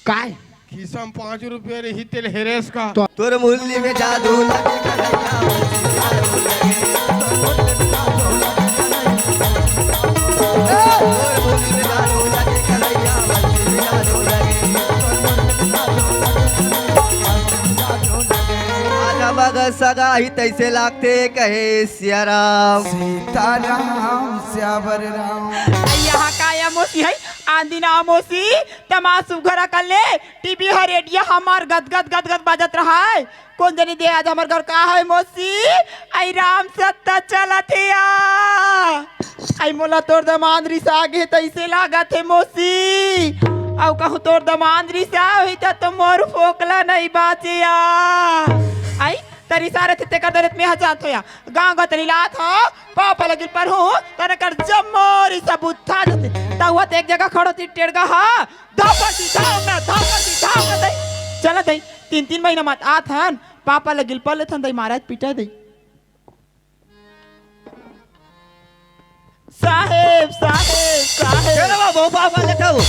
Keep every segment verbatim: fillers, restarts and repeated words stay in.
काय? खिसा म पाँच रुपया रही तेल हेरेस का। तो तोर मुरली में जादू लगे कन्हैया, तोर मुरली में जादू लगे कन्हैया, आज हमर घर सगा ही तइसे लागथे, कहे सिया राम। सीताराम, सियावर राम। यहाँ का या मौसी है, आंधी ना मौसी, तमा सुघर कर ले, टीवी ह, रेडियो हमर गद गद गद गद बाजत रहा है। कोन जनी दे आज हमर घर का है मौसी? आई राम सत्ता चलत हे या। आई मोला तोर दमांद रिसा गे तइसे लागत हे मौसी। अउ कहूँ तोर दमांद रिसा होही त तो मोर फोकला नहीं बाचे या। आई तरी सारे थे तेकर दरे में हजात होया। गाँव गतरी लात हो, पाँव पलगिल पर हूँ, तने कर जम्मो रिसा बुत्था जते। तहुआ ते एक जगह खड़ो ती टेड़गा हा, धापड़ दी, धाव ना, धापड़ दी, धाव ना दई। चला दई, तीन तीन महीना मत आत हन, पापा लगिल पले थन दई, महाराज पीटा दई। साहेब, साहेब, साहेब। चलो बा, बहु पापा लेता हूँ।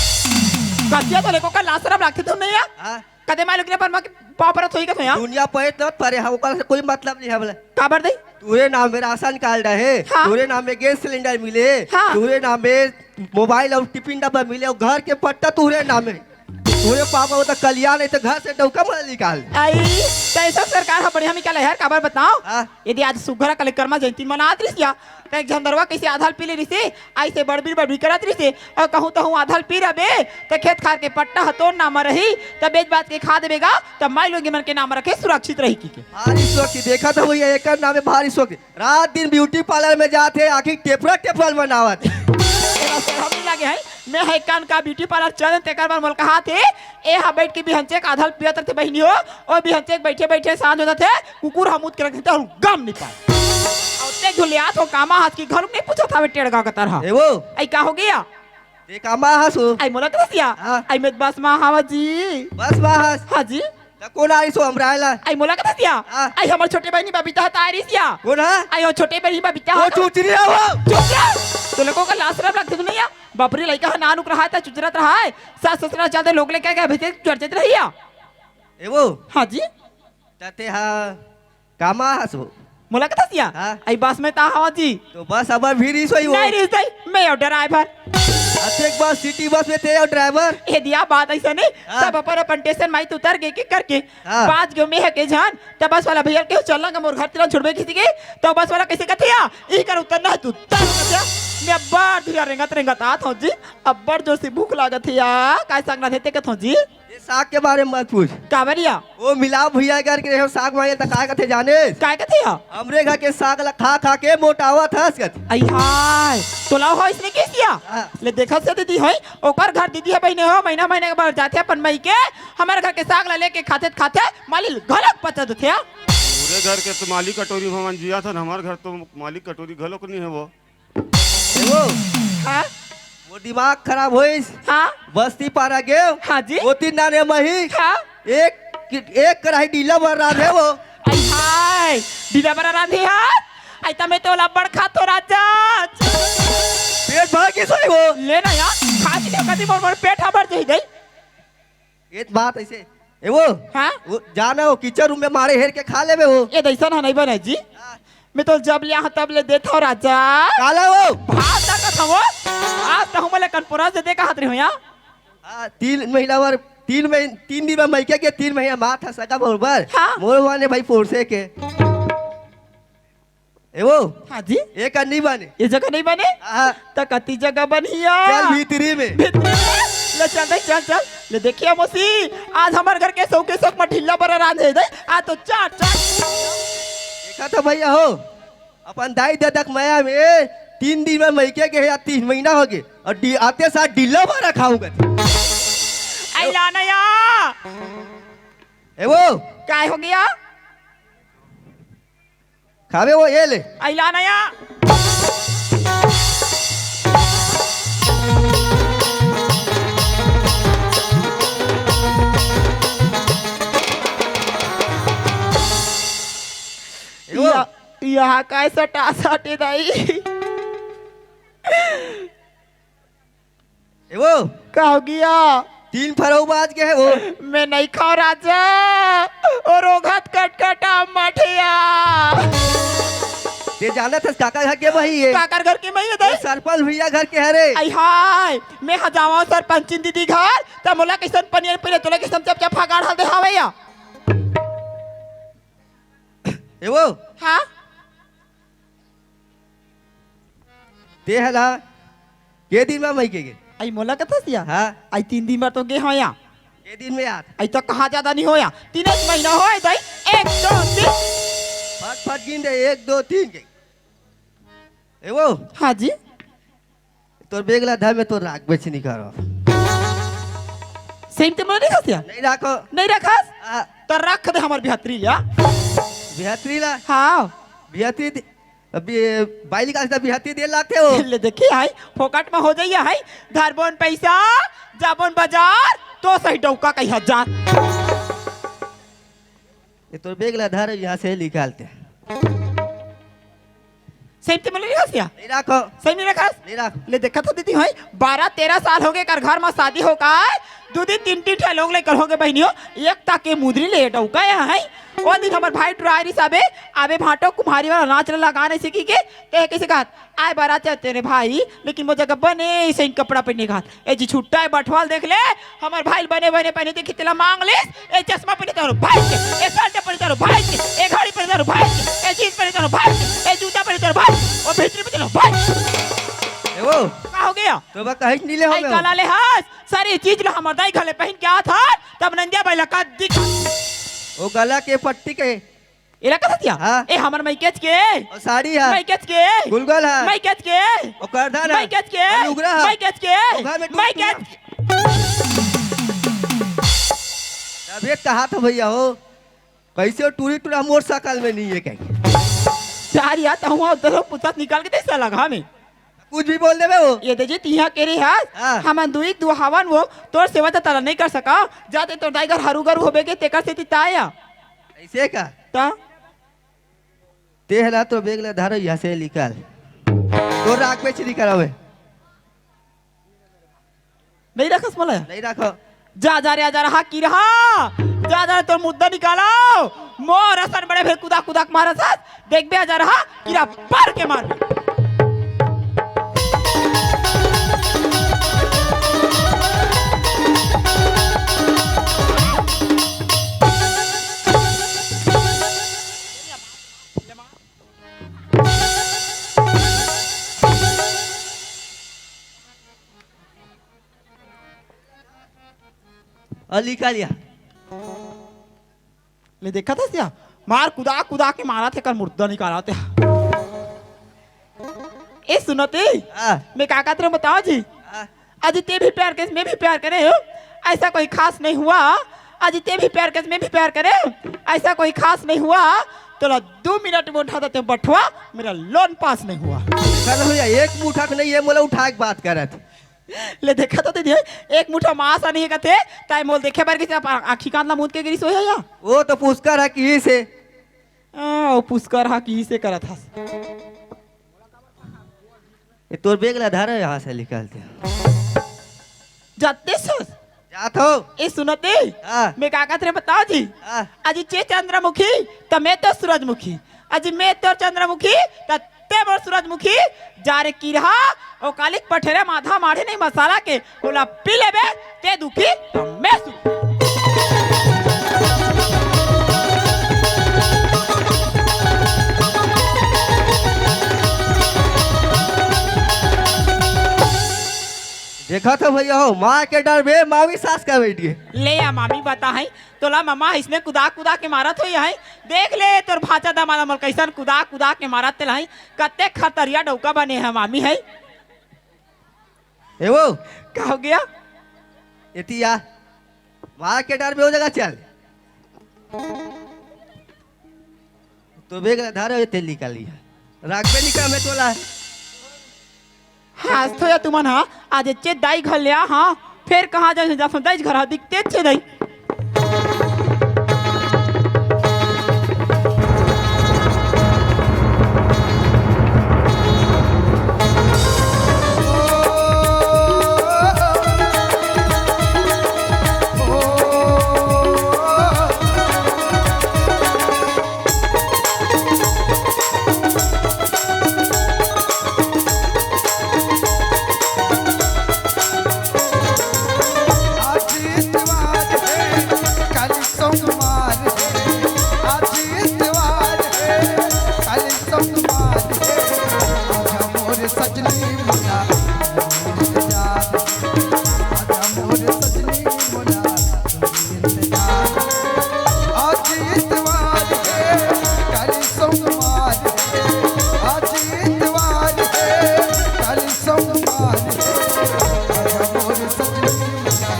कतिया तो लेको का लासरम रखे तुम नहीं या? हाँ। कदे माय लुकने पर मा के पापा रथ होई का थोया? दुनिया पे तो परे हा, ओकर से कोई मतलब नहीं है बोले। काबर दई? तोरे नाम में राशन कार्ड है, हाँ। तोरे नाम में गैस सिलेंडर मिले, हाँ। तोरे नाम में मोबाइल अउ टिफिन डब्बा मिले अउ घर के पट्टा तोरे नाम में। तोरे पापा वो तो कल्याण है तो घर से डौका मन निकाल। आई, तैसा सरकार ह बढ़िया निकाले यार, काबर बताओ? हाँ। यदि आज सुघरा कलेक्टर मा जयंती मनात रिस या, त एक झंदरवा कइसे आधा ल पी ले रिसे, अइसे बड़बीर बड़बीर करत रिसे, अउ कहूँ तहूँ आधा ल पी रबे, त खेत खार के पट्टा ह तोर नाम रही, त बेच बाच के खा देबे गा, त माई लोगी मन के नाम रखे सुरक्षित रही की के। हाँ, ईश्वर की देखा था वही एकर नाम है भारी ईश्वर की। रात दिन ब्यूटी पार्लर में जात हे, आखिर टेपरा टेपरा बनावत। तेरा शरम नहीं लागे है? मैं है कान का ब्यूटी पार्लर चल, तेकर बर मोल कहा थे, ए हा बैठ के बिहंचे का आधल पियत रथे बहिनी हो, ओ बिहंचे के बैठे बैठे सांझ हो जाथे, कुकुर हमूत के रखे थे, गम नहीं पाए। अउ ते घुलिया तो कामा हाथ की घर नहीं पूछा था, वे टेड़गा का तरह। ए वो? आई का हो गया? ते कामा हस हो? आई मोला कथस या? हाँ। आई मैं बस मा हावा जी। बस मा हस? हाँ जी। त कोन आइस हो हमरा ला? आई मोला कथस या? हाँ। आई हमर छोटे बहिनी बबीता ह त आय रिस या। कोन हा? आई हो छोटे बहिनी बबीता ओ ह। चुचरी हा वो। चुप रह। तो लोगों का लाज शरम लगथे नहीं या? बापरी लइका ह नानुक रहा है त चुचरत रहा है। सास ससुरा चलते लोग लेके गए भीतर चर्चित रही या। ए वो? हाँ जी। त ते हा कामा हस वो? मोला कथस या? हाँ। आई बस में ता हवा जी। तो बस अब भीड़ ही सोई वो। नहीं रिस दई, मैं अउ ड्राइवर। अतेक बस सिटी बस में ते अउ ड्राइवर? ए दिया बात ऐसा नहीं, हाँ। सब अपन अपन स्टेशन माई तो उतर गए के करके। हाँ। बाज गयो मैं ह के जान, त बस वाला भैया के चलना का मोर घर तिरन छोड़बे किसी के, तो बस वाला कैसे कथे या? ई कर उतरना है तू, उतर कथे या। मैं अब्बड़ धुरिया रेंगत रेंगत आत हूँ जी, अब्बड़ जोर से भूख लागत हे या, काय संग ना देते कथों जी। ये साग के बारे में मत पूछ। काबर या? वो मिलाप भैया घर के रहे साग मांगे त काय कथे जाने? काय कथे या? हमरे घर के साग ला खा खा के मोटावत हस कथे। आई हाय, तोला हो इसने किस या? हाँ। ले देखत से दीदी होई, ओकर घर दीदी है बहिने हो, महीना महीना के बार जाथे अपन मई के, हमर घर के साग ला लेके खाथे त खाथे, माली घलक पचा देथे। तोरे घर के तो माली कटोरी भवन जिया था, हमर घर तो माली कटोरी घलोक नहीं है वो। ए वो, हाँ? वो दिमाग खराब होइस। हाँ? बस्ती पारा गेव। हाँ जी। वो तीन नाने मही। हाँ? एक, एक कढ़ाई डीला भर रांधे वो। आई हाय, डीला भर रांधे यार। आई त मैं तो लब्बड़ खाथो राजा। पेट भर के सोई वो। ले ना यार, खा के कदी मोर, मोर पेट हा भर जाई गई। ये बात ऐसे, ए वो, हाँ? वो जाना वो किचन रूम में मारे हेर के खा लेबे वो। ए दैसन ह नहीं बने जी। हाँ। मैं तो जब लिया हूँ तब ले देता हूँ राजा। काला वो? भात ना कथा वो। आज तो हम ले कनपुरा से देखा हाथ रही हो या। हाँ, तीन महीना बर, तीन महीने, तीन दिन में मैके के तीन महीना मात ह सगा बरोबर। हाँ। मोर वाने भाई पोरसे के। ए वो? हाँ जी। एक अन्नी बने। ये जगह नहीं बने? हाँ। त कति जगह बनिया? चल भीतरी में। भीतरी में? ले चल दे, चल, चल। ले देखिया मौसी, आज हमर घर के सौ के सौ में ढिल्ला बरा रांधे दे। आ तो चाट, चाट। देखा तो भैया हो, अपन दाई ददक मया में तीन दिन में मैके के या तीन महीना हो गए और डि-, आते साथ ढिल्ला बरा खाऊंगा। आई लाना या। ए वो? काय हो गया? खावे वो ये ले। अइला नया। ए वो। या-, यहाँ का सटा सटे दाई। ए वो। का हो गया? तीन फरऊ बाज गे हे वो। मैं नहीं खाओ राजा, ओ रोगत कटकटा मठिया। ते जानत हस काकर घर के मही ये? काकर घर के मही ये वो दई? सरपंच भैया घर के हरे। आई हाय, मैं ह जावा सरपंचिन दीदी घर, त मोला कइसन पनियर पीले, तोला कइसन चपचपा गाड़ हल दे हवे या? ए वो? हाँ? ते हला के दिन मा मइके गे? आई मोला कथस या? हाँ। आई तीन दिन मा तो गे हो या। के दिन में यार? आई तो कहाँ ज्यादा नहीं हो या। तीन एक महीना हो दई। एक, दो, तीन। फट फट गिन दे, एक, दो, तीन के। ए वो? हाँ जी। तोर बेग ला धर, मैं तोर राख बेच निकालो। सही ते मोला नहीं रखस या? नहीं राखो। नहीं रखस? आ। तो रख दे हमर बिहतरी ला। बिहतरी ला? हाँ। बिहतरी दे, अभी बाई निकाल से बिहतरी दे लाते हो। ले देखी हाई, फोकट में हो जाइए हाई। धरबोन पैसा, जाबोन बाजार, तो सही डौका कही हजार। ये तोर बेग ला धर, यहाँ से निकालते। सही ते मोला नहीं रखस या? नहीं राखो। सही नहीं रखस? नहीं राखो। ले देखत हो दीदी, होई बारह तेरह साल हो गे कर घर में शादी हो का, दू दिन तीन तीन ठे लोग लेकर हो गे बहनियों, एक ताके मुदरी ले डौका या है। ओ दिन हमर भाई टुराय रिस आबे, आबे भाटो कुम्हारी वाला नाच ला गाने सीखी के, ते कइसे कहत, आय बारात जाते रे भाई, लेकिन वो जगह बने सही कपड़ा पहने घात। ए जी छुट्टा है बठवाल देख ले, हमर भाई बने बने पहने देखी तेला मांग ले, ए चश्मा पहने तारो भाई के, ए शर्ट पहने तारो भाई के, ए घड़ी पहने तारो भाई के, ए जींस पहने तारो भाई के, ए जूता पहने तारो भाई, ओ भितरी पहने तारो भाई। ए वो? का हो गया? तो बा कहीं नहीं ले हो आई गया। गला ले हस, सारी चीज ला हमर दाई घले पहन के आत हन, तब नंदिया बाई ला का दिखा। वो गला के पट्टी के एला कथस या? हाँ। ए हमर मइकेच के। ओ साड़ी हा। मइकेच के। गुलगल हा। मइकेच के। ओ करधन हा। मइकेच के। ओ लुगरा हा। मइकेच के। ओ घर में टूट मइकेच के। तब एक कहा था भैया हो, कैसे वो टूरी टूरा मोर सकल में नहीं है कहीं। चार या तो हुआ उधर पुस्तक निकाल के दे साला घामे। कुछ भी बोल देबे वो। ये दे जी तिहा के रे हास। हाँ। हमन दुई दु हवन वो, तोर सेवा त तला नहीं कर सका। जाते तोर दाई घर हरू गरू होबे के तेकर सेती ताया। ऐसे का? ता? ते हला तो बेग ला धारो यहाँ से निकाल। तो राख बेच निकाल अबे। नहीं रखस मोला? नहीं रखो। जा, जा रे, जा रहा की रहा। जा, जा रे, तोर मुद्दा निकालो। मोर असन बड़े भेर कुदा, कुदा के मारस हस। देखबे, जा रहा, कीरा पार के मारबे। और लिखा लिया। ले देखा था सिया, मार कुदा कुदा के मारा थे, कर मुर्दा निकाला थे। ए सुनते, हाँ। मैं का कहत रहे बताओ जी। हाँ। अजी ते भी प्यार करे, मैं भी प्यार करे हूँ, ऐसा कोई खास नहीं हुआ। अजी ते भी प्यार करे, मैं भी प्यार करे हूँ, ऐसा कोई खास नहीं हुआ। तोला दो मिनट में उठा देते बठवा, मेरा लोन पास नहीं हुआ। चल भैया, एक मुठा के नहीं, ये मोला उठा के बात करत। ले देखा तो दीदी, एक मुठा मांस आनी हे कथे, ताई मोल देखे बर गिस, आँखी कांद ला मूंद के गिरिस होय या। वो तो पुष्कर हा किहिसे। आ, वो पुष्कर हा किहिसे करत हस। ये तोर बेग ला धर, यहाँ से निकालते। जाते सस। जात हो। ए सुनते। हाँ। मैं का कहत रहे बताओ जी। हाँ। अजी ते चंद्रमुखी, त मैं तो सूरजमुखी। अजी मैं तो चंद्रमुखी, त ते मोर सूरजमुखी, जा रे किरहा, ओ कालिक पठेरे माधा माढ़े नहीं मसाला के, ओला पी लेबे, ते दुखी, त मैं सुखी। देखा तो भैया हो, माँ के डर में मामी सास का बैठ गए। ले या मामी बता है, तोला ममा इसने कुदा कुदा के मारत होई है। देख ले तोर भांचा दामाद मोल कैसन कुदा कुदा के मारत तेला है। कत्ते खतरिया डौका बने है मामी है। ए वो? का हो गया? एती आ। माँ के डर में वो जगह चल। तो बेग ला धारे तेल निकाल लिया। राखबे निकाल में तोला। हाँ, अस तो या तुमन हा, आज एच्चे दाई घर ले आ, हाँ, फेर कहाँ जाए, जा दाई घर हा, दिखते एच्चे दाई। सजनी मोला, इंतजार। आजा मोर सजनी मोला, इंतजार। आज इतवार हे, कल सोमवार हे। आज इतवार हे, कल सोमवार हे। आजा मोर सजनी मोला।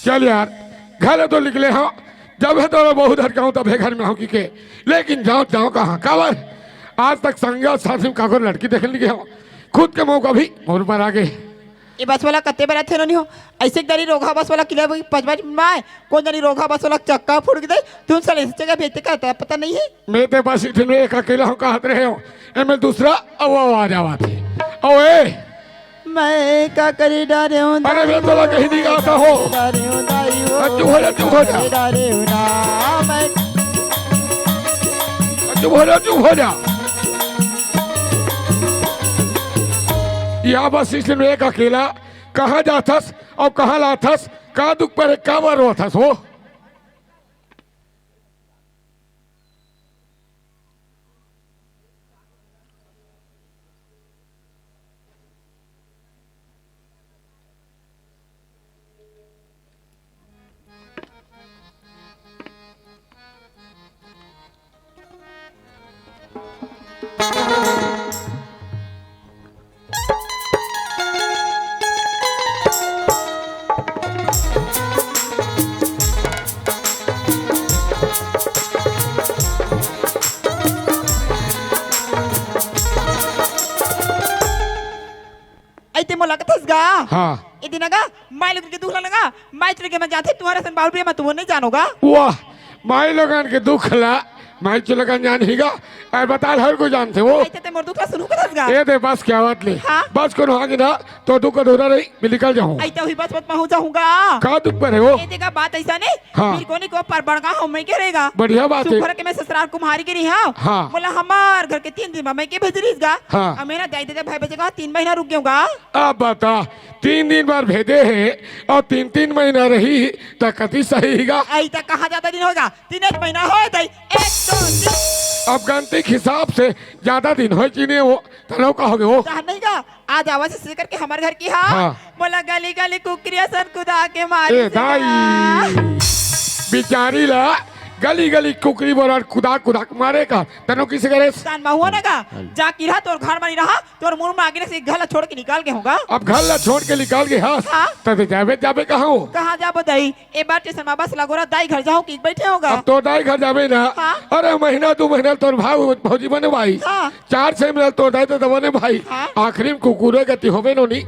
चल यार, घर तो निकले हंव, जब हे तोला बहुत हटकाहूं तब हे घर में हंव कि के, लेकिन जांव, जांव कहां? काबर आज तक संग साथी में काकर लड़की देखे नइ गे हंव, खुद के मौका भी मोर पर आ गे। ए बस वाला कते बरा थे नोनी हो, अइसे एक दारी रोगहा बस वाला किला पचपच माय, कोन दारी रोगहा बस वाला चक्का फुड़ के दे, तुम साले इस जगह भेजते का पता नहीं है। मैं ते बस इठन में एक अकेला हंव कहत रहे हंव, एमे दूसरा अउ, अउ आ जावत हे। अउ ए, मैं का करी डारे हूं, अरे मैं तोला कहीं नहीं कहत हंव। डारे हूं, दाई हो। चुप हो जा, चुप हो जा। डारे हूं ना, मैं चुप हो जा, चुप हो जा। या बस इठन में एक अकेला कहां जाथस अउ कहां लाथस, का दुख पर हे, काबर रोथस हो? अइते मोला कथस गा। हां। ए दिन गा, माई लोगन के दुख ला ना गा, माई चुलगे में जाथे, तुम्हारे सन बाहुल भी मैं तुम्हें नहीं जानोगा। वाह, माई लोगन के दुख ला, माई चुलगन जानही गा, अउ बता हर कोई जानथे वो। अइते ते मोर दुख ला सुनहू कथस गा। ए दे बस क्या बात ले। हां। बस कोनो आगे ना, तो दुख अधूरा रही, मैं निकल जाहूं। अइते वही बस मत पहुंच जाहूंगा। का दुख पर हे वो? ए देखा बात अइसा नहीं, हां। फिर कोनी को पर बड़गा हंव मैं के रहेगा। बढ़िया बात हे। सुखर के मैं ससुराल कुम्हारी के रही हंव। हां। मोला हमार घर के तीन दिन में मैं के भेज रहीस गा। हां। अब मेरा दाई ददा भाई बचेगा, तीन महीना रुक गेहूं गा। अब बता, तीन दिन बर भेजे हे अउ तीन तीन महीना रही त कति सही गा? अइते कहां जादा दिन होय गा, तीन एक महीना होय दाई, एक दो तीन। अब गणती के हिसाब से जादा दिन होय कि नहीं हो, तनव का होगे हो? जान नहीं गा, आज आवाज से करके हमर घर की हा। हां। मोला गली गली कुकरी असन कुदा के मारिस गा। ए दाई, बिचारी ला गली गली कुकरी बोला कुदा कुदा के मारे का, तनव कइसे करेस? तान महुआ ना गा, जा किरहा तोर घर म नइ रहा, तोर मुंह म आगे से घर ला छोड़ के निकल गेहूं गा। अब घर ला छोड़ के निकल गे हस, हां। त ते जाबे, जाबे कहां हो? कहां जाबो दाई? ए बार स्टेशन म बस लगोरा दाई घर जाहूं कि बइठे हों गा। अब तोर दाई घर जाबे ना। हां। अरे महीना दू महीना तोर भाई भौजी बने भाई। हां। चार छह महीना तोर दाई तो दबने भाई। हां। आखिरी में कुकुरे गति होबे नोनी।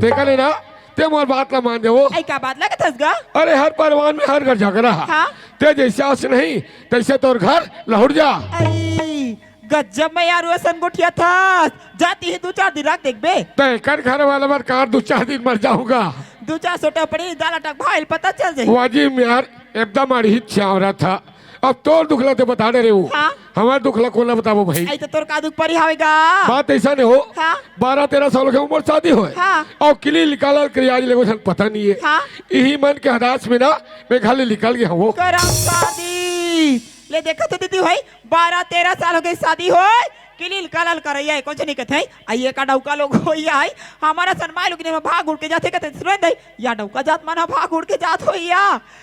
ते कने ना, ते मोर बात ला मान जावो। अई का बात ला कथस गा? अरे हर परिवार में हर घर झगड़ा हे। हां। ते जइसे आस नहीं, तइसे तोर घर लहुट जा। अई, गजब में यार असन गोठियाथस। जाती ही दू चार दिन रख देखबे। ते कर घर वाला बर कार दू चार दिन मर जाहूं गा। दू चार सोटा पड़ी, दाल अटक भाई पता चल जाही। वाजिम यार, एकदम अड़ही छावरा था। अब तोर दुख ला ते बता दे रे वो। हां। हमर दुख ला कोन ला बताबो भाई? अई तो तोर का दुख परी हावे गा? बात अइसा नहीं हो। हां। बारह तेरह साल के उमर शादी होय। हां। अउ किली निकालल करी आज ले वो झन पता नहीं हे। हां। इही मन के हदास में ना, मैं घर ले निकल गेहूं वो। करम शादी। ले देखा तो दीदी भाई, बारह तेरह साल होगे शादी होय, किली निकालल करइया हे, कोन से नहीं कथे? अई ए का डौका लोग होइया हे, हमर असन माई लोग ने भाग उड़ के जाथे कथे, सुन दे, या डौका जात मन ह भाग उड़ के जात होइया।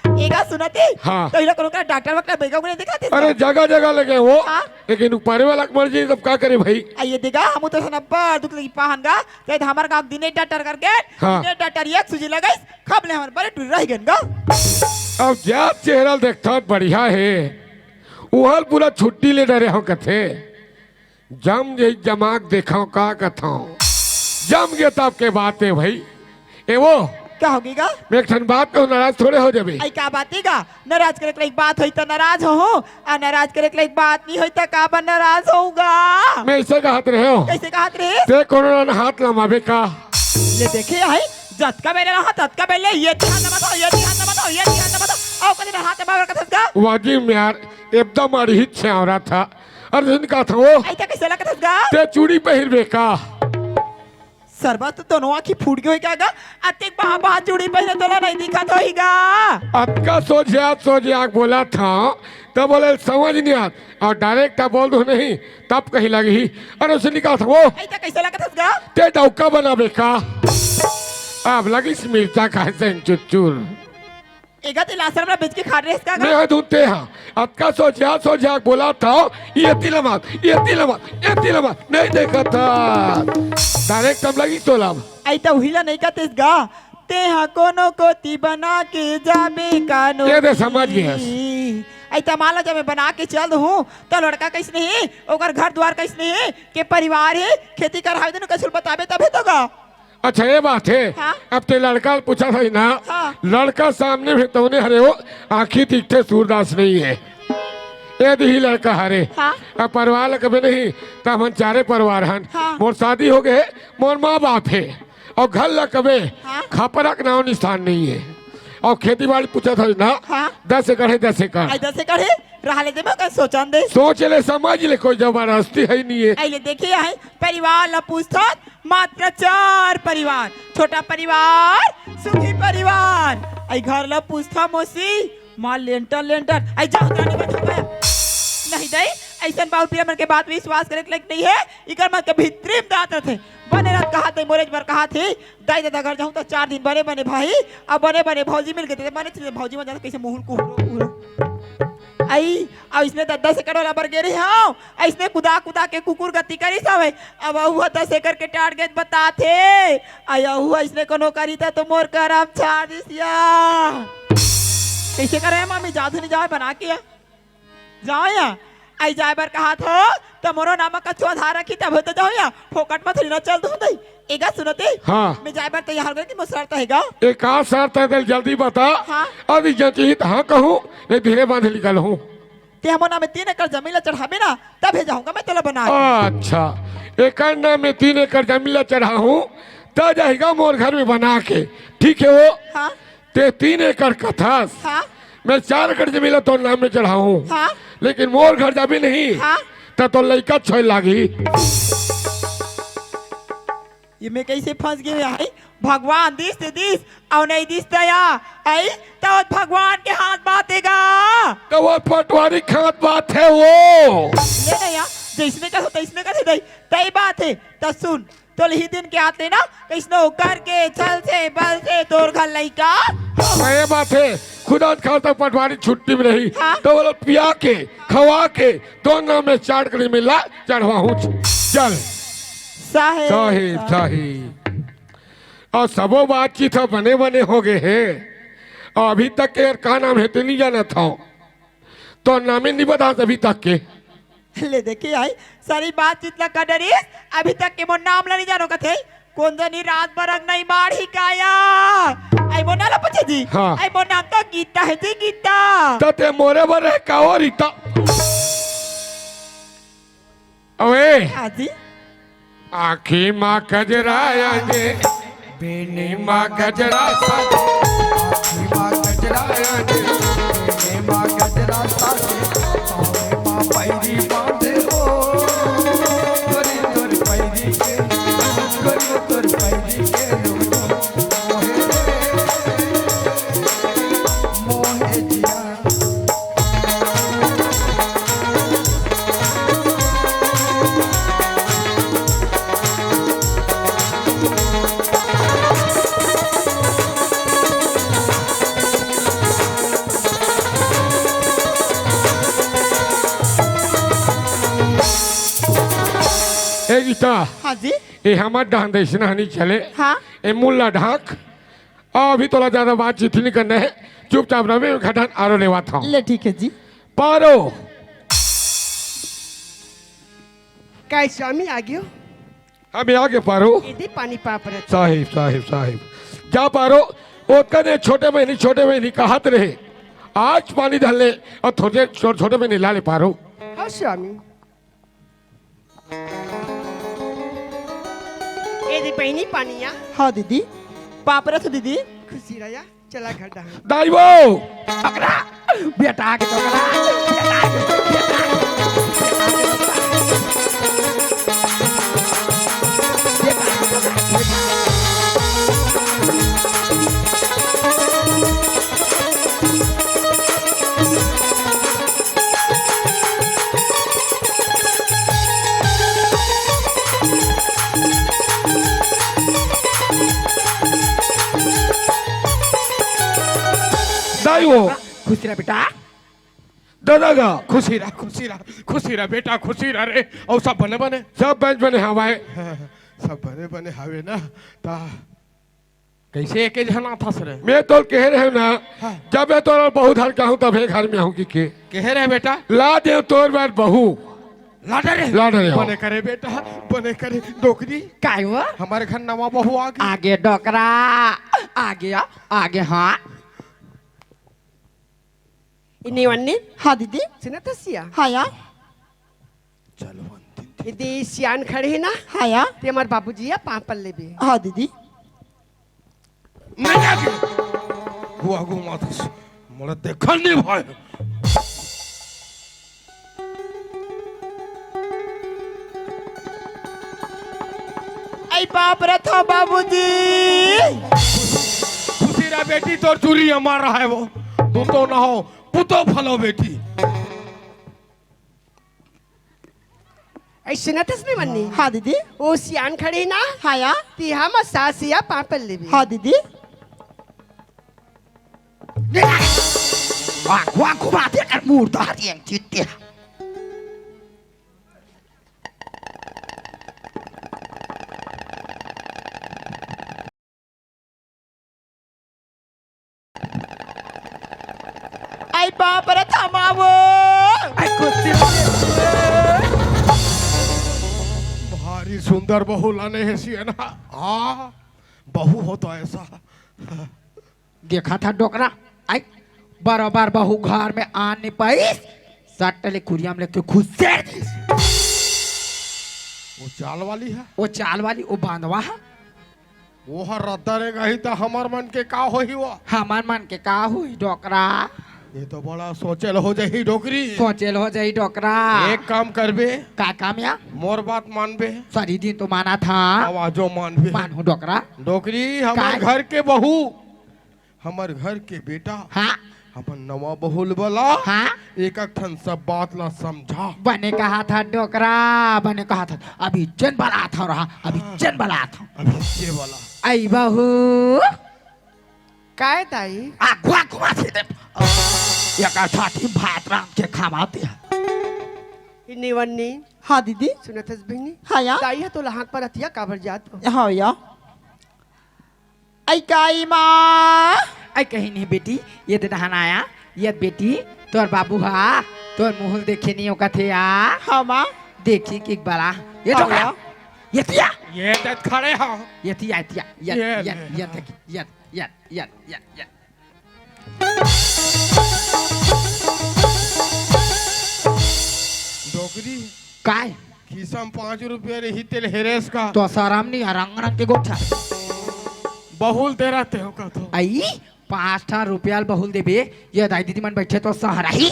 ए गा सुनती? हां। तो इला कोनो का डॉक्टर वक्टर बेगा उगने दिखाती? अरे जगह जगह लगे हो। हां। लेकिन ऊपर वाला के मर्जी, तब का करे भाई? अई ए देगा, हमू तो असन अब्बड़ दुख लगी पाहन गा, ते हमर गांव दिने डॉक्टर करके, हां। दिने डॉक्टर एक सूजी लगाइस, खब ले हमर बड़े टूरी रह गेन गा। अब जा चेहरा देखथव बढ़िया हे, उहल पूरा छुट्टी ले डरे हंव कथे। जम जई जमा के देखव का कथव। जम गे तब के बात हे भाई। ए वो। का होगे गा? मैं एक ठन बात कहूं, नाराज थोड़े हो जाबे। अई का बात हे गा? नाराज करे के लाइक बात होई त नाराज होहूं, अउ नाराज करे के लाइक बात नहीं होई त काबर नाराज होहूं गा? मैं अइसे कहत रहेंव। कइसे कहत रहे? ते कोनो ला हाथ लमाबे का? ले देखे हे, जतका बेले रहा, ततका बेले, ये ती हाथ लमाथव, ये ती हाथ लमाथव, ये ती हाथ लमाथव। अउ कदे हाथ लमाबे कथस गा? वाजिम यार, एकदम अड़ही छावरा था। अरे धुन का था वो? अई त कइसे लगत हस गा? ते चूड़ी पहिरबे का? सरवा, तो दोनों आँखी फूट गे होही का गा? अतेक बहा बहा चूड़ी पहिरे तोला नहीं दिखत होही गा? अतका सोझे आत, सोझे आके बोलत हँव, तब बोले समझ नहीं आत। अउ direct अब बोल दूँ नहीं, तब कहीं लगही। अरे उसे निकाल था वो। ऐसा कैसे लगत हस गा? ते डौका बनाबे का? अब लगिस मिर्चा खाए से चुरचुर। एगा ते लासर में बेच के खा रहे इसका मैं गा? हा दूँ ते हा। अतका सोझे आत, सोझे आके बोलत हँव, ये तिलमत, ये तिलमत, ये तिलमत, नहीं देखत हस। Direct तब लगिस तोला। ऐ तो उही ला नहीं कहते गा, ते हा कोनो कोती बना के जाबे कानो ये दे समझ गए। ऐ तो मान ला जब मैं बना के चल दूँ, तो लड़का कइसने हे, ओकर घर दुवार कइसने हे, के परिवार हे, खेती कर हावे देनु कइसे बताबे तभे तो गा। अच्छा, ये बात हे। हाँ। अब ते लड़का ल पूछत हस ना, हाँ। लड़का सामने में तउने हरे हो, आँखी दिखथे सूरदास नहीं हे। ये दिही लड़का हरे। हाँ। अब परिवार ल कबे नहीं, त हमन चारे परिवार हन। हाँ। मोर शादी हो गे, मोर माँ बाप हे। अउ घर ल कबे, हाँ। खपरा के नाव निशान नहीं हे। अउ खेती बाड़ी पूछत हस ना, हाँ। दस एकड़ हे, दस एकड़। आई दस एकड़ हे, रहा ले दे, मैं कहीं सोचन दे। सोच ले, समझ ले, कोई जबरदस्ती हे नहीं हे। आई ले देखे आहे, परिवार ल पूछथस, मात्र चार परिवार, छोटा परिवार, सुखी परिवार। आई घर ल पूछथस मौसी, माँ लेंटर लेंटर। आई जाओ जाने बचाओ गया। नहीं दई, अइसन बाबू पीरा मन के बात विश्वास करे के लायक नहीं हे। इकर मन के भीतरी में दांत रथे। बने रहत कहाथे, मोरेज बर कहाथे, दाई ददा घर जाहूँ त चार दिन बने बने भाई, अब बने बने भौजी मिल गे त बने चीज भौजी मन जाने कइसे मुँह ल कुहरो कुहरो। आई, अब इसने दस दस एकड़ वाला बर गे रहे हँव, अइसने कुदा कुदा के कुकुर गति करिस हवे। अब अहू ह दस एकड़ के target बताथे। अउ अहू अइसने कोनो करिस त मोर करम छाड़ दिस या। कइसे करे मामी, जादू नहीं जावे बना के या? जाओ या। आई जाए बर कहाथों, त मोरो नाम म कछु आधार रखी तभे तो जाओ या। फोकट म थोड़ी ना चल दूँ दई। एगा सुनते? हाँ। मैं जाए बर तैयार हो गई कि मोर शर्त हे गा। ए का शर्त हे, जल्दी बता। हाँ। अभी जल्दी ही त हाँ कहूँ, नहीं धीरे बांधे निकलहूँ। ते हमर नाम में तीन एकड़ जमीन ला चढ़ाबे ना, तभे जाहूँ गा मैं तोला बना के। अच्छा, एकर नाम में तीन एकड़ जमीन ला चढ़ाहूँ, त जाही गा मोर घर में बना के, ठीक हे वो? हाँ। ते तीन एकड़ कथस, हाँ। मैं चार एकड़ जमीन ला तोर नाम में चढ़ाहूँ, हाँ। लेकिन मोर घर जाबे नहीं, हाँ। त तोर लइका छोए लागही। ये मैं कइसे फंस गे हँव? भगवान दिस ते दिस, अउ नहीं दिस त या, आई, त भगवान के हाथ बात हे गा। त वो पटवारी के हाथ बात हे वो। ले ना या, जइसने कथों तइसने कथे दई, तई बात हे। त सुन, तोला ही दिन के आते ना, कइसनो करके, छल से, बल से, तोर घर लइका। सही बात हे, खुदा खास्ता पटवारी छुट्टी में रही, हाँ। त वो लोग पिया के, खवा के, तोर नाम में चार एकड़ जमीन ला चढ़वाहूँ। चल। साहेब, साहेब, साहेब। साहेब। अउ सबो बातचीत ह बने बने हो गे हे। अउ अभी तक के का नाम हे ते नहीं जानत हँव। तोर नामे नहीं बतास अभी तक के। ले देखे आई, सारी बातचीत ला कर डरिस, अभी तक के मोर नाम ला नहीं जानो कथे। कोन जनी रात बर रंग नहीं माढ़ही का या? आई मोर नाम ला पूछे जी। हाँ। आई मोर नाम तो गीता हे जी, गीता। त ते मोरे बर रहे का ओ रीता? अबे। हाँ जी। आँखी मा कजरा आगे, बेनी मा कजरा साथे। आँखी मा कजरा आगे, बेनी मा कजरा साथे। पावे मा पैरी बांधे हो, करी तोर पैरी के, करी तोर पैरी के। मोहे जिया। ए गीता, हाँ जी। ए हमर डहन दइसना हनी चले। हाँ। ए मुल्ला ढाक। अभी तोला ज्यादा बातचीत नहीं करना हे, चुपचाप रहे, मैं घटन आरो लेवात हँव। ले ठीक हे जी। पारो। काय स्वामी आ गयो? हम आ गे पारो। इदी पानी पाप रे। साहेब, साहेब, साहेब। जा पारो, ओतका ने छोटे बहिनी, छोटे बहिनी कहत रहे। आज पानी धर ले अउ थोड़े छो-, छोटे बहिनी ला ले पारो। हाँ स्वामी। ए दी बहिनी पानी या। हाँ दीदी, पाप रथ दीदी। खुशी रहा, चला घर डहा। दाई वो। ओकरा, बेटा के ओकरा, बेटा के, बेटा के, बेटा के, बेटा के, बेटा के, बेटा के। ताई वो। खुशी रह बेटा। दादा गा। खुशी रह, खुशी रह, खुशी रह बेटा, खुशी रह रे। अउ सब बने बने? सब बने बने हवय। सब बने बने हवे ना। ता कइसे एके झन आथस रे? मैं तोर कहे रहेंव ना, हाँ। जब मैं तोर बहू धर के आहूं, तभे घर में आहूं कि के। कहे रहे बेटा? ला देंव तोर बर बहू। ला डरे? ला डरे हो। बने करे बेटा, बने करे। डोकरी। काय वो? हमर घर नवा बहू आगे। आगे डोकरा। आगे, आगे, हाँ। इन्नी वन्नी? हाँ दीदी। सुनत हस या? हाँ या। चल वन्नी। इदी सियान खड़े हे ना? हाँ या। ते हमर बाबूजी या पाँव पल्ले बे। हाँ दीदी। नहीं आगे। गुआ गु माथस। मोला देखल नहीं भाई। आई बाप रे था बाबूजी। खुशी रह बेटी, तोर चूरी हमार रहे वो। तू तो ना हो, पुतो फलो बेटी। ऐसे न तस में मन्नी। हाँ दीदी। ओ सियान खड़े ना? हाँ या। ती हम सास या पाँव पल्ले बे। हाँ दीदी। वाह, वाह, घुमा दे कर मूड़ तो हर एक चीज ते। आई बाप रे थमावो। आई कुश्ती। भारी सुंदर बहू लाने हे सियन। हाँ, बहू हो तो ऐसा। देखा था डोकरा, आई बरोबर बहू घर में आने पाइस, सट्ट ले कुरिया म लेके घुसेर दिस। वो चाल वाली है? वो चाल वाली, वो बांधवा है। वो हर रद्दा रे गही त हमर मन के का होही वो? हमर मन के का होही डोकरा? ये तो बड़ा सोचेल हो जाही डोकरी। सोचेल हो जाही डोकरा। एक काम करबे। का काम या? मोर बात मानबे। सरी दिन तो माना था। आवाजो मानबे। मानहूं डोकरा। डोकरी, हमर का? घर के बहू, हमर घर के बेटा, हाँ। अपन नवा बहू ल बला, हाँ। एक एक ठन सब बात ला समझा। बने कहा था डोकरा, बने कहा था। अभी जन बला था रहा, अभी हाँ। जन बला था। अभी जे बला। आई बहू। काय दाई? आ, गुआ, गुआ सीधे। या का साथी भात रांध के खावाते हैं। इन्नी वन्नी। हाँ दीदी। सुनत हस बहिनी? हाँ या। दाई ह तोला हाक परत या काबर जात हो? हाँ या। आई काई माँ। आई कहीं नहीं बेटी, ये दे दहन आया, ये बेटी, तोर बाबू हा, तोर मुँह देखे नहीं ओकत हे या। हाँ माँ। देखी कि बला, ये हाँ तो या। ये तिया। ये दे खड़े हो। ये तिया, ये तिया, ये, ये, ये ये, ले। ये, ये, ये, ये, ये, ये, ये। डोकरी। काय? खिसा म पाँच रुपया रही तेल हेरेस का। तो शरम नहीं आ रंग रंग के गोठा। बहू ल दे रहते हो का तो। आई, पाँच ठा रुपया ल बहू ल देबे, ये दाई दीदी मन बैठे तो सहरा ही।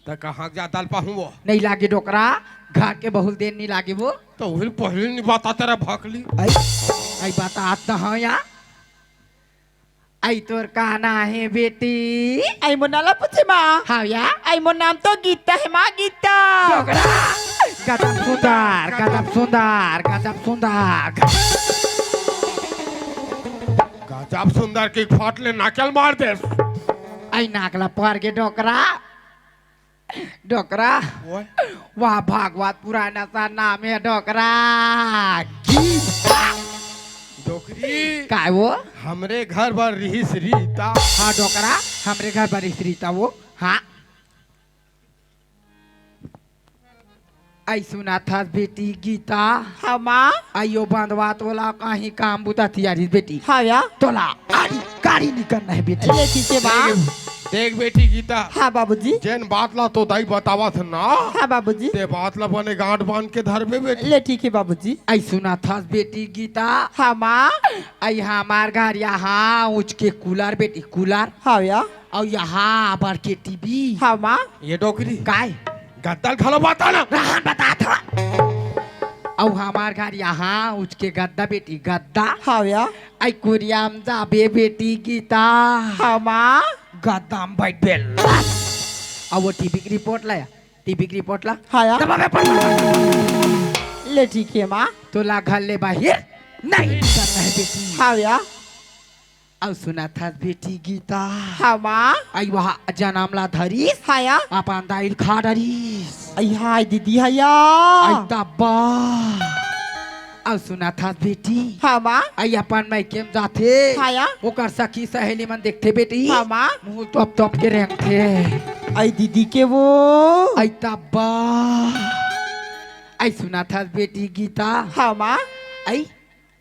त कहाँ जादा ल पाहूँ वो? नहीं लागे डोकरा, घर के बहू ल देन नहीं लागे वो। तो वही पहले नहीं बताते रहे भकली। आई, आई बतात तो हाँ या। आई तोर का नाम हे बेटी? आई मोर नाम ला पूछे माँ। हाँ या। आई मोर नाम तो गीता हे माँ, गीता। डोकरा। गजब सुंदर, गजब सुंदर, गजब सुंदर। गजब सुंदर की फट ले नाक ल मार दे। आई नाक ला पर गे डोकरा। डोकरा। ओए। वाह, भागवत पुराण असन नाम हे डोकरा। गीता। डोकरी। काय वो? हमरे घर बर रिहिस रीता। हाँ डोकरा, हमरे घर बर रिहिस रीता वो। हाँ। आई सुनत हस बेटी गीता। हाँ माँ। आई ओ बंधवा तोला कहीं काम बुता तियारी बेटी। हाँ या। तोला आड़ी गाड़ी निकलना हे बेटी। ले ठीक हे माँ। देख, देख बेटी गीता। हाँ बाबूजी। जेन बात ला तो दाई बतावत ना। हाँ बाबूजी। ते बात ला बने गांठ बांध के धरबे बेटी। ले ठीक हे बाबूजी। आई सुनत हस बेटी गीता। हाँ माँ। आई हमार घर यहाँ उचके कूलर बेटी, कूलर। हाँ या। अउ यहाँ बड़के टीवी। हाँ माँ। ये डोकरी। काय? गद्दा ल घलो बता ना। रहन बतात हँव। अउ हमार घर यहाँ उचके गद्दा बेटी, गद्दा। हाँ या। आई कुरिया म जाबे बेटी गीता। हाँ माँ। गद्दा म बैठबे लस। अउ वो टीवी के रिपोर्ट ला या, टीवी के रिपोर्ट ला। हाँ या। दबाबे पड़। ले ठीक हे माँ। तोला घर ले बाहिर नहीं निकलना हे बेटी। हाँ या। अउ सुनत हस बेटी गीता? हाँ माँ। अई वहा जनम ला धरिस। हाँ या। अपन दाई ल खा डरिस। अई हाय दीदी, हाँ या। अई तब्बा। अउ सुनत हस बेटी? हाँ माँ। अई अपन मइके म जाथे। हाँ या। ओकर सखी सहेली मन देखथे बेटी। हाँ माँ। मुँह तोप तोप के रेंगथे। अई दीदी के वो। अई तब्बा। अई सुनत हस बेटी गीता? हाँ माँ। अई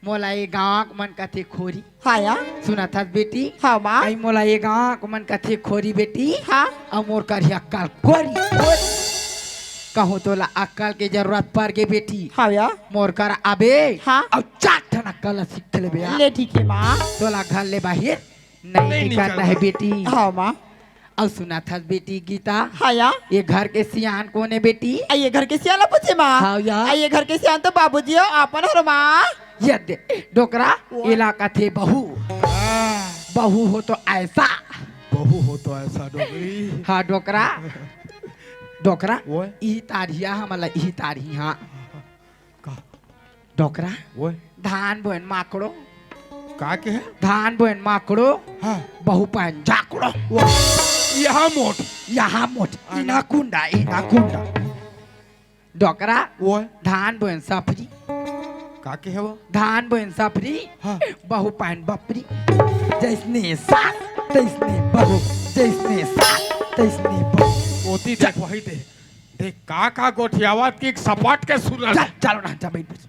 मोला ए गाँव के मन कथे खोरी। हाँ या। सुनत हस बेटी? हाँ माँ। अई मोला ए गाँव के मन कथे खोरी बेटी। हाँ। अउ मोर करही अक्कल कोरी, कोरी। कहूँ तोला अक्कल के जरूरत पर गे बेटी। हाँ या। मोर करा आबे। हाँ। अउ चार ठन अक्कल ला सीख लेबे आ। ले ठीक हे माँ। तोला घर ले बाहिर नहीं नहीं निकलना निकलना। हे बेटी। हाँ माँ। अउ सुनत हस बेटी गीता? हाँ या। ए घर के सियान कोन हे बेटी? अई ए घर के सियान ला पूछे माँ? हाँ या। अई ए घर के सियान तो बाबूजी अउ अपन हर माँ। ये दे, डोकरा, वो। एला कथे बहू। हाँ। बहू हो तो ऐसा। बहू हो तो ऐसा डोकरी। हाँ, डोकरा। डोकरा, वो। इही तारिहा हमला, इही तारिहा। का? डोकरा। वो। धान बोएन माकड़ो। का के हे? धान बोएन माकड़ो। हाँ। बहू पाएन जाकड़ो। वो। यहाँ मोट। यहाँ मोट। हाँ। इना कुंडा, इना कुंडा। डोकरा। वो। धान बोएन सफरी। का के हे वो? धान बोएन सफरी। हाँ। बहू पाएन बपरी। जैसने सास, तैसने बहू। जैसने सास, तैसने बहू। ओती देख, वही दे। देख, का, का गोठियावत कि सपाट के सुनत। चल, चलो ना, चल, बैठ, बैठ।